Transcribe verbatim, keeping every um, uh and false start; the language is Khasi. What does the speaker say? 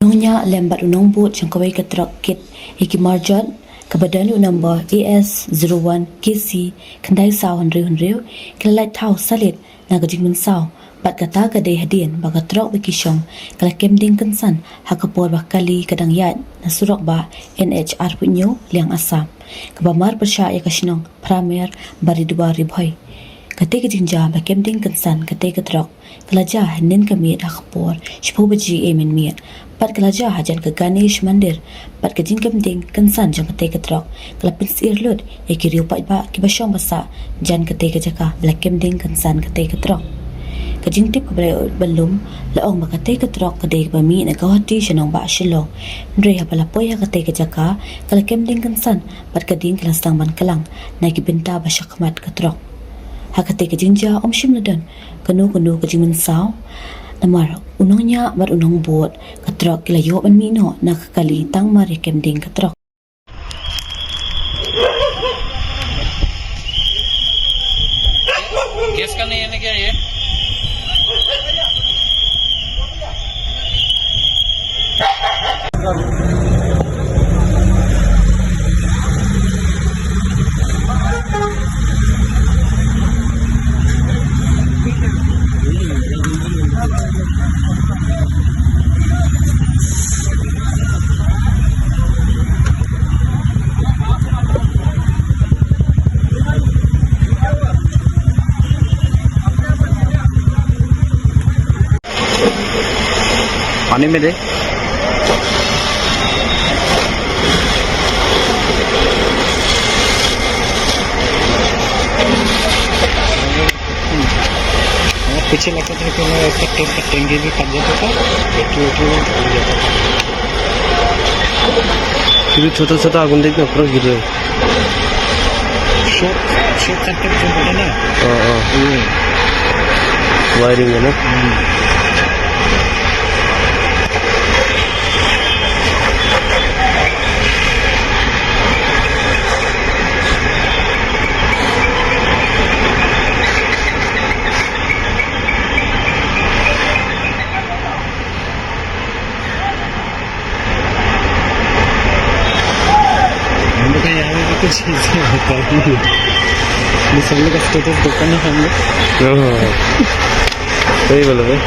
Nongñiah lem bad u nongbud jong kawei ka trok kit ïa ki marjot kaba don u number A S zero one K C khyndai saw hynriew hynriew ki la lait thaw salit na ka jingmynsaw, bad kata ka dei hadien ba ka trok ba ki shong ka la kem ding kynsan ha ka por ba kali ka dang ïaid na surok bah N H arphew hynñiew liang Assam, kaba mar pyrshah ïa ka shnong Pramer, Baridua, Ri Bhoi. Kata ka jingjia ba kem ding kynsan kata ka trok ka la jia hynnin ka miet ha ka por shiphew baje mynmiet. Bad ka la jia hajan ka Ganesh Mandir, bad ka jingkem ding kynsan jong kata ka trok ka la pynsyier lut ïa ki riew paidbah kiba shong ba sah jan kata ka jaka ba la kem ding kynsan kata ka trok. Ka jingtip kaba la ïoh ban lum la ong ba kata ka trok ka dei kaba mih na Guwahati sha nongbah Shillong. Hynrei haba la poi ha kata ka jaka ka la kem ding kynsan, bad ka ding ka la sdang ban klang na ki bynta ba shakhmat ka trok. Ha kata ka jingjia ym shym la don kano kano ka jingmynsaw, namar u nongñiah bad u nongbud ka trok ki la ïoh ban mih noh na ka kali tang mar ïa kem ding ka trok. गैस का नहीं है ना क्या ये? पानी में दे। हाँ, पीछे लगता था कि मैं उसका टेंट का टंकी भी फट जाता था, बैटरी वैटरी भी फट जाता था। ये भी छोटा छोटा आगुन देख ना, पूरा गिर रहा है। शॉर्ट, शॉर्ट सर्किट जो बोले ना, हाँ, हाँ। वो। वायरिंग है ना? हम्म। हम लोग का यहाँ पे भी कुछ ऐसे होता है। बस हम लोग का स्टेटस देखा ना हम लोग। हाँ, हाँ, हाँ। सही बोला भाई।